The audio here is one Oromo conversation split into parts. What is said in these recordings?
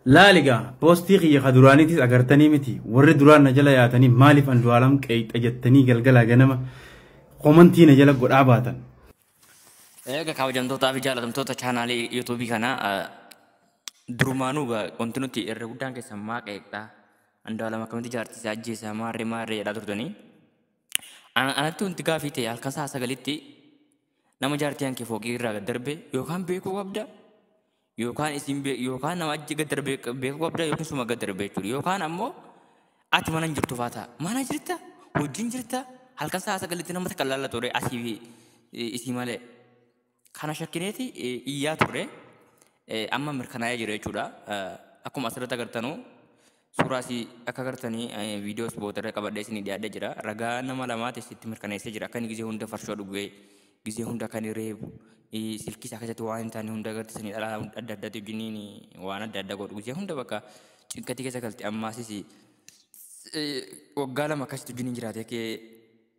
Laaligaa poostii kiyya ka duraaniitis agartanii miti warri duraan na jala yaatanii maaliif Andu'aalam qeexa jettanii galgala ganama komantii na jala godhaa baatan. Egaa kabajamtootaa fi jaallatamtoota chaanaalii yuutuubii kanaa durumaanuu wanti nuti irra guddaan keessan maa qeeqxaa Andu'aalam akkamitti jaartii isaa ajjeesaa maarree maarree jedhaa turtanii. Anatti wanti gaafii ta'e halkan sa'a 9tti nama jaartii hanke fooqii irraa gad darbe yookaan beekuu qabda yookaan isin yookaan nama achi gad darbe beekuu qabda yookiin suma gad darbe jechuudha yookaan ammoo ati mana hin jirtu faa ta'a mana jirta wajjin jirta halkan sa'a 9tti nama takka laalla ture asii fi isii malee. Kana shakkineeti iyyaa turre amma mirkanaa'ee jira jechuudha. Akkuma asirratti agartanu suuraa asii akka agartanii viidiyoos boodarra qabadhee isinii dhiyaadhee jira. Ragaa nama lamaatis itti mirkaneessee jira. Akka inni gizee hunda farshoo dhugee gizee hunda akka inni reebu silkii isaa keessatti waan hin taane hunda agarsiisanii dhalaa adda addaatti wajjiniin waan adda addaa godhu gizee hunda bakka cinqatii keessa galte ammaasis waggaa 2 akkasitti wajjiniin jiraatee kee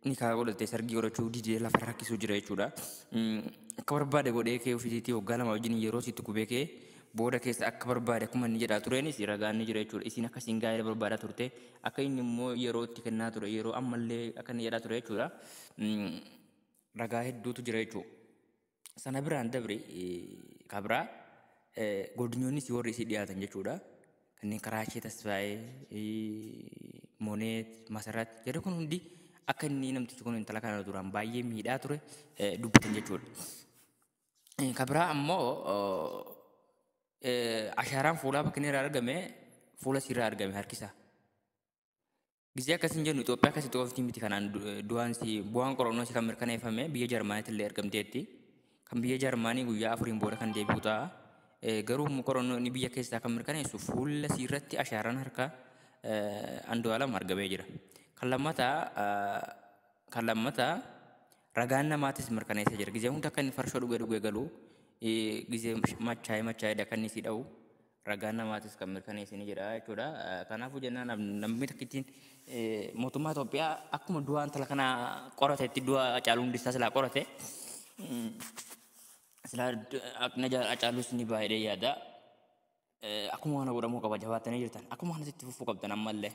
nikaa godhatee sargii godhachuu didee lafa rakkisuu jira jechuudha. Akka barbaade godhee kee ofiisiitii waggaa 2 wajjin yeroo sitti gubee kee booda keessa akka barbaade akkuma inni jedhaa tureenis ragaan ni jira jechuudha. Isiin akka isiin gaa'ela barbaadaa turte akka inni immoo yeroo itti kennaa ture yeroo ammallee akka inni jedhaa ture jechuudha. Ragaa hedduutu jira jechuudha. Sana biraan dabri kabraa godinyoonnis warri isii dhiyaatan jechuudha. Kanneen karaa ishee Tasfaayee, Moneet, Masarat jedhu kun hundi akka inni namtichi kun intala kana duraan baay'ee miidhaa ture dubbatan jechuudha. Kabiraa ammoo ashaaraan fuulaa bakka inni irraa argame fuula isiirraa argame harkisa. Gizee akkas hin jennu Itoophiyaa keessatti qofti miti kanaan du'aan si bu'aan qorannoo si kan mirkaneeffame biyya Jarmaanitti illee argamteetti. Kan biyya Jarmaanii guyyaa 4 booda kan deebi'u ta'a. Garuu immoo qorannoo inni biyya keessaa kan mirkaneessu fuula isiirratti ashaaraan harka Andu'aalam argamee jira. Kan lammataa ragaan namaatis mirkaneessee jira. Gizee hunda akka inni farshoo dhugee dhugee galu gizee machaa'ee machaa'ee akka inni si dha'u ragaan namaatis kan mirkaneesse ni jira jechuudha. Kanaafuu jennaan namni takkittiin mootummaa Itoophiyaa akkuma du'a intala kanaa qoratetti du'a Hacaaluu Hundeessaa silaa qorate silaa Hacaaluus ni baay'ee yaada. Akkuma kana godhamuu qaba jabaattanii jirtan. Akkuma kanatti itti fufuu qabdan ammallee.